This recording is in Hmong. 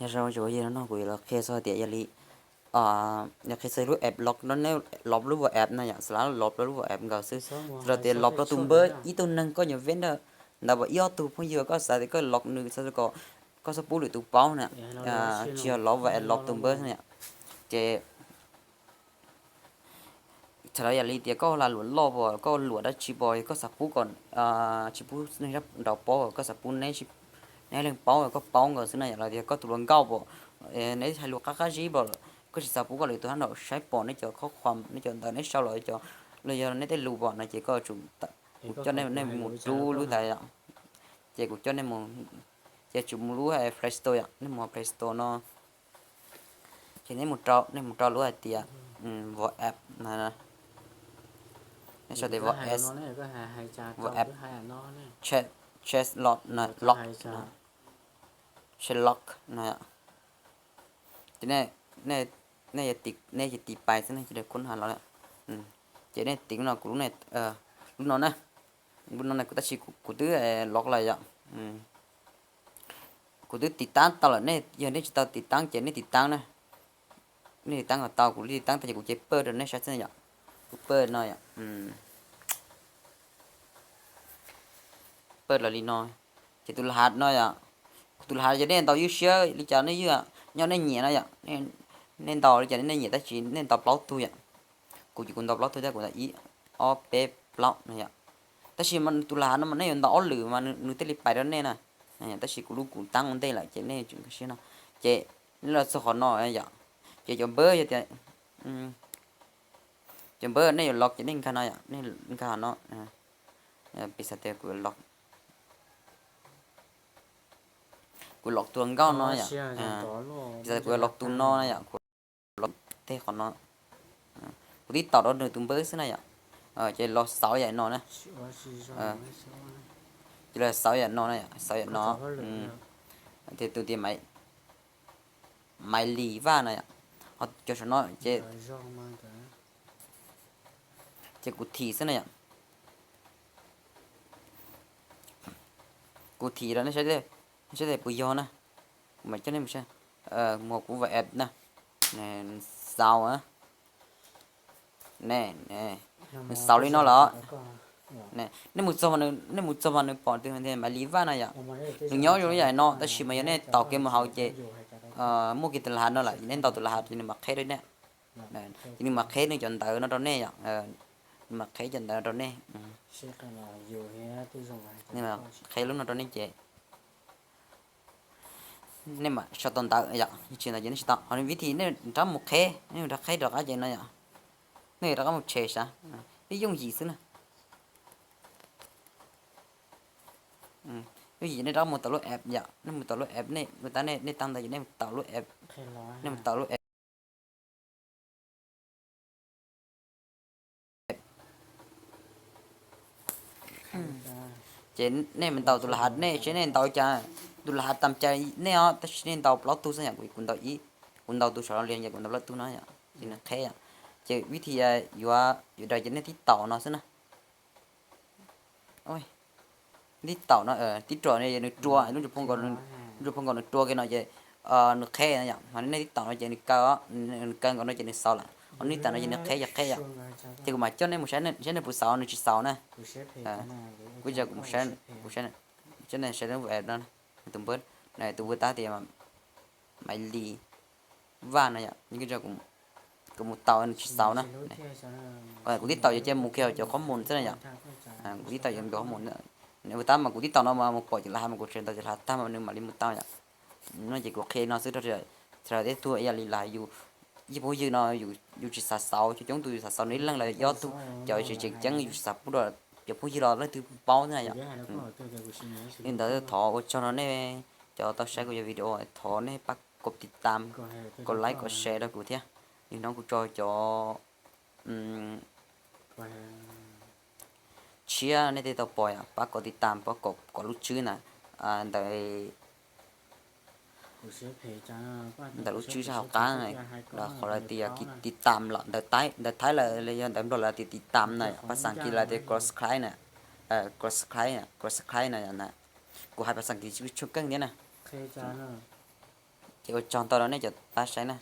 Nyob zoo, kuv yog no kuv yuav los qhia txog tias yog li, yog qhia txog lub app los, los lub WhatsApp no yom, xav los lub WhatsApp nkaus xwb. Los tias los rau tus npawb ib tug neeg koj nyuam veb ntawd, ntawd ib ob tug phooj ywg koj xav tias koj los nws xav kom koj txhob pub lwm tus paub na, tsis yog los WhatsApp los tus npawb na yom. Ces thaum yog li tias koj lag luam loj pom, koj luam dab tsi pom, koj xav pub kom tsis pub neeg nrog paub, koj xav pub neb, neb leeg paub koj paub nkaus xwb na yom, los tias koj tus hluas nkauj pom, neb hais lus qab qab zib pom, koj tsis xav pub kom lwm tus hab nraum saib pom neb cov khob khuam, neb cov ntawv neb sau los, los yog neb tej lus pom no ces koj tsum, kuv coj nej mus rub lub ntawd yom. Ces kuv coj nej mus, ces tsum mus lub Play Store yom, nej mus Play Store no, ces nej mus rau, nej mus rau lub hais tias WhatsApp no, nej sau tias WhatsApp, WhatsApp, chat, chat lock no, lock no, chat lock no. Ces nej, nej, nej ces tiv pais xwb ne, ces kuv hais los lawm. Ces nej tiv no, kuv lub, lub no na, lub no na, tab sis kuv twb lock lawm yom. Kuv twb tiv taab tau lawm, nej yog nej tsis tau tiv taab ces nej tiv taab na. Nej tiv taab kom tau, kuv li tiv taab tau ces kuv ces pawj rau nej saib xwb yom. Kuv pawj no yom. Pawj los li no, ces tus lag hav no yom, kuv tus lag hav ces nej ntaus ywj siab li cas nej ywj, nyob nej nyiam no yom, nej ntaus li cas nej nyiam, tab sis nej ntaus plaub tug yom. Kuv ces kuv ntaus plaub tug thiab, kuv ntaus ib, ob, peb, plaub no yom. Tab sis tus lag hav no mas nej yuav ntaus ob lwm mas nws thiaj li pais rau nej na. Tab sis kuv lub kuv taab ua ntej lawm ces nej tsum nkag siab no. Ces nej los txog qhov no yom, ces cov npawb yog tias, cov npawb nej yuav los ces nej nkag no yom, nej nkag no. Piv xam tias kuv los, kuv los tus hluas nkauj no yom, piv xam tias kuv los tus no na yom, kuv los tej qhov no, kuv tib taum rau nws tus npawb xwb na yom. Ces los xauv yam no na, ces los xauv yam no na, xauv yam no, tias tus tias Maiv Lis Vaj no yom, ho cov saum no ces, ces kuv thim xwb na yom. Kuv thim rau nej saib, nej saib tias puas yog na. Kuv mam coj nej mus saib, mus kuv WhatsApp na, xauv, ne, nws xauv li no lawm. Nej mus txog, nej mus txog mas nws pom tus Maiv Lis Vaj no yom. Nws nyob zoo li yam no, tab sis mas yog nej taus kev mus hauv ces muaj kiag tus lag hav no lawm, nej ntaus tus lag hav ces nws mam qheb rau nej. Ces nws mam qheb nws cov ntawv no rau nej yom. Nws mam qheb cov ntawv no rau nej. Nws mam qheb lub no rau nej ces nej mam sau tau ntawv yom, tsis ntawd ces nej tsis tau. Ho vib thim nej rov qab mus qheb, nej rov qab qheb rov qab ces no yom, nej rov qab mus tshem sav, ib yooj yim xwb na. Yooj yim nej rov qab mus tau lub app yom, nej mus tau lub app, nej ua tab nej taab ntawv ces nej mus tau lub app, nej mus tau lub app. Ces nej mus ntaus tus lag hav nej, seb nej ntaus cas, tus lag hav tam cai nej os, tab sis nej ntaus plaub tug xwb yom, kuv ntaus ib, kuv ntaus tus saum no li yom, kuv ntaus plaub tug no yom, ces nws qheb yom. Ces vib thim yuav, yuav daws ces nej tib taum no xwb na. Tib taum no, tib rua no nws rua, lub ntsug phoo nkaus nws rua kiag no ces nws qheb no yom, ho nej tib taum no ces nws kaw, nws kaw nkaus no ces nws xauv lawm, ho nej tib taum no ces nws qheb yog qheb yom. Ces kuv mam coj nej mus saib, saib nej puas xauv, nws tsis xauv na. Kuv, kuv saib, coj nej saib lub app no, tus npawb, tus npawb tab tias Maiv Lis Vaj no yom, kuv mus tau nws tsis xauv na. Kuv tib taum yuav cia mus kiag cov qhob mus xwb na yom. Kuv tib taum yuav mus cov qhob mus, ua tab mas kuv tib taum no mas mus pom cov lag hav mas kuv tseem ntaus cov lag hav tag mas nws mam li mus tau yom. No ces kuv qhia no xwb rau thaum tej tug yog li lag yus, yus phooj ywg no yus tsis xav xauv, coob coob tus yus xav xauv nws ib leeg los ob tug, cov tseem ceeb yus tsis xav pub rau cov phooj ywg los leej twg paub xwb na yom. Li ntawd thov ua tsaug rau nej cov tau saib kuv cov video, thov nej pab kom tiv tam, kom like, kom share rau kuv thiab. Nim no kuv tso cov tshiab nej thiaj tau pom yom, pab kom tiv tam, pab kom lub tswb na, ntawm ntawm lub tswb sab hauv qab, qhov lawv tias tiv tam los, ntawv Thaib lawv, yog ntawv Nplog lawv tias tiv tam na, pab xas kis lawv tias subscribe na, subscribe, subscribe na. Kuv hais pab xas kis tsis tshua keej thiab na. Ces ua tsaug ntau rau nej cov pab saib na.